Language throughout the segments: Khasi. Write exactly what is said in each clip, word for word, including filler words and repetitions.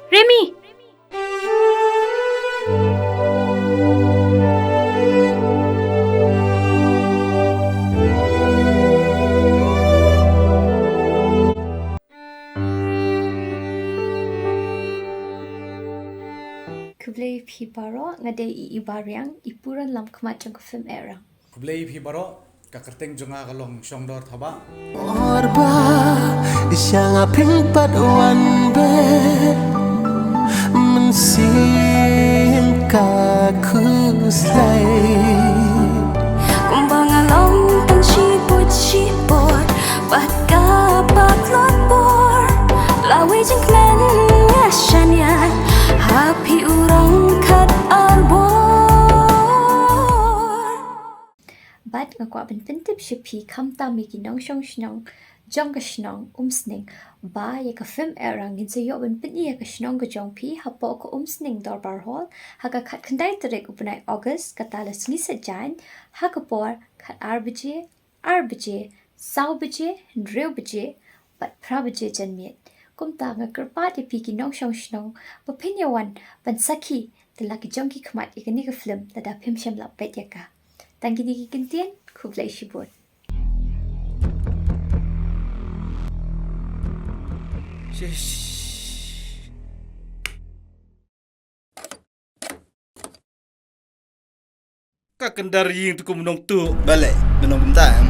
Remi! Khublei phi baroh, nga dei i Iba Riang, i puran lam khmat jong ka film Erang. Khublei phi baroh, ka kyrteng jong nga ka long Shongdor Thabah. Or ba, sha nga pynpat wan be, mynsiem ka khuslai. Kumba nga long tang shibun shibun, bad ka patlot bor, la wei jingkmen nga shaniah, ha phi u rong khat ar bor. Bad nga kwah ban pyntip sha phi khamtam ïa ki nongshong shnong jong ka shnong Umsning, ba ïa ka film Erang ngin sa ïoh ban pyni ïa ka shnong ka jong phi hapoh ka Umsning Dorbar Hall ha ka khatkhyndai tarik u bnai August, kata la sngi Saitjaiñ, ha ka por khat ar baje, ar baje, saw baje, hynriew baje, bad phra baje janmiet. Kumta nga kyrpad ïa phi ki nongshong shnong ba phin ïa wan ban sakhi da la ki jong ki khmat ïa kane ka film lada phim shym la peit ïa ka. Tang kine ki kyntien, khublei shibun. Shish. Ka kyndar ïing tu kum nong tu. Balei, nong kumta em.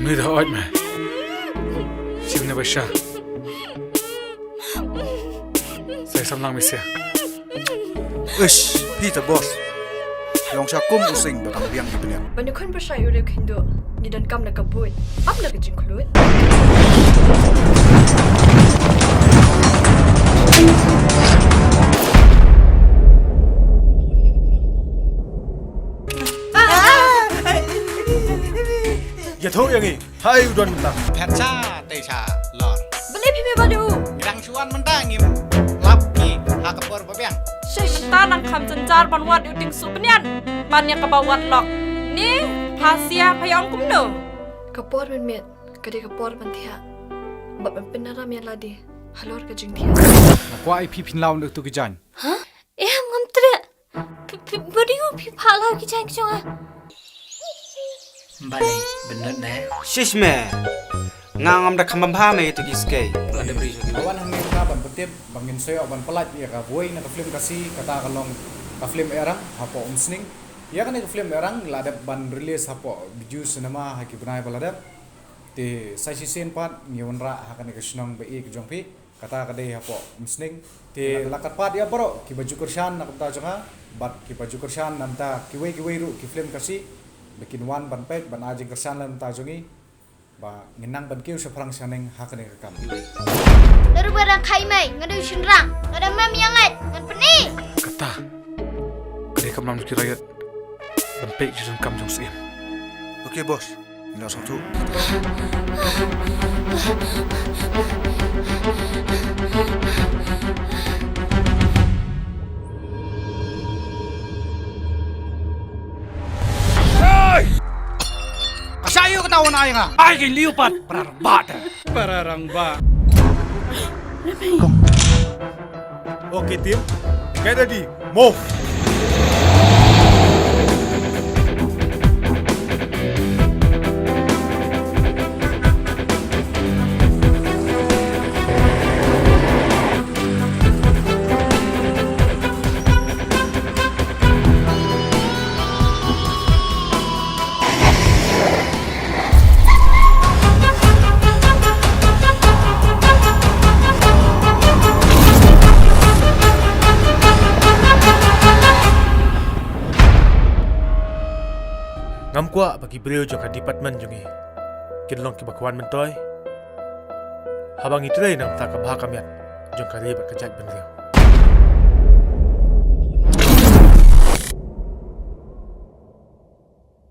Ni da oj me. Sing na basha. Sai samlang misia. Ish, phi ta boss. Long sha kum u sing ba dang biang ki bniat. Ban ïakhun pyrshah ïa u riewkynduh, ngi donkam na ka buit, ym na ka jingkhluit. Ïathuh ïa ngi. Hai u don mynta. Phet sha tei sha lor. Balei phi me bad u? Ngi dang shu wan mynta ngim lap ki ha ka por ba biang. Shish, ta nang kham jynjar ban wad ïa u Tingsuk bniat ban ïa kaba wad lok. Ni pha sia pha ïa ong kumno? Ka por mynmiet ka dei ka por ban thiah bad ban pynram ïa lade halor ka jingthiah. Nga kwah ïa phi phin law na utu ki jaiñ. Hah? Em, ngam treh. Phi, phi, ba dei u phi phah law ki jaiñ ki jong nga. Balei, bynrut ne? Shish me. Nga ngam da kham bam bha me ïa tu ki skei. Nga da bri sha ki. Nga wan hangne mynta ban pyntip ba ngin sa ïoh ban pynlait ïa kawei na ka film Khasi, kata ka long ka film Erang hapoh Umsning. Ïa kane ka film Erang la dep ban release hapoh Bijou Cinema ha ki bnai ba la dep. Te sa shisien pat ngi wanrah ha kane ka shnong ba ïeit ka jong phi. Kata ka dei hapoh Umsning. Te la kyrpad ïa baroh kiba ju kyrshan na ka bynta jong nga bad kiba ju kyrshan na ka bynta kiwei kiwei ruh ki film Khasi ba kin wan ban peit ban ai jingkyrshan na ka bynta jong ngi ba ngin nang ban kiew shaphrang shaneng ha kane ka kam. Naduh ba dang khai mei nga dei u shynrang, nga dang mem ïa ngait ngan pyni. Kata ka dei ka mlam ki riot ban peit ki jingkam jong Syiem. Okay boss. Ngi la sngewthuh. Hey! Ka shah ïa kata wan ai nga. Ai ki liu pat para rangbah te. Para rangbah. Okay, team. Get ready. Move. Ngam kwah ba ki briew jong ka department jong ngi kin long kiba kwah myntoi haba ngi trei na ka bynta ka bha ka miat jong ka ri bad ka jaitbynriew.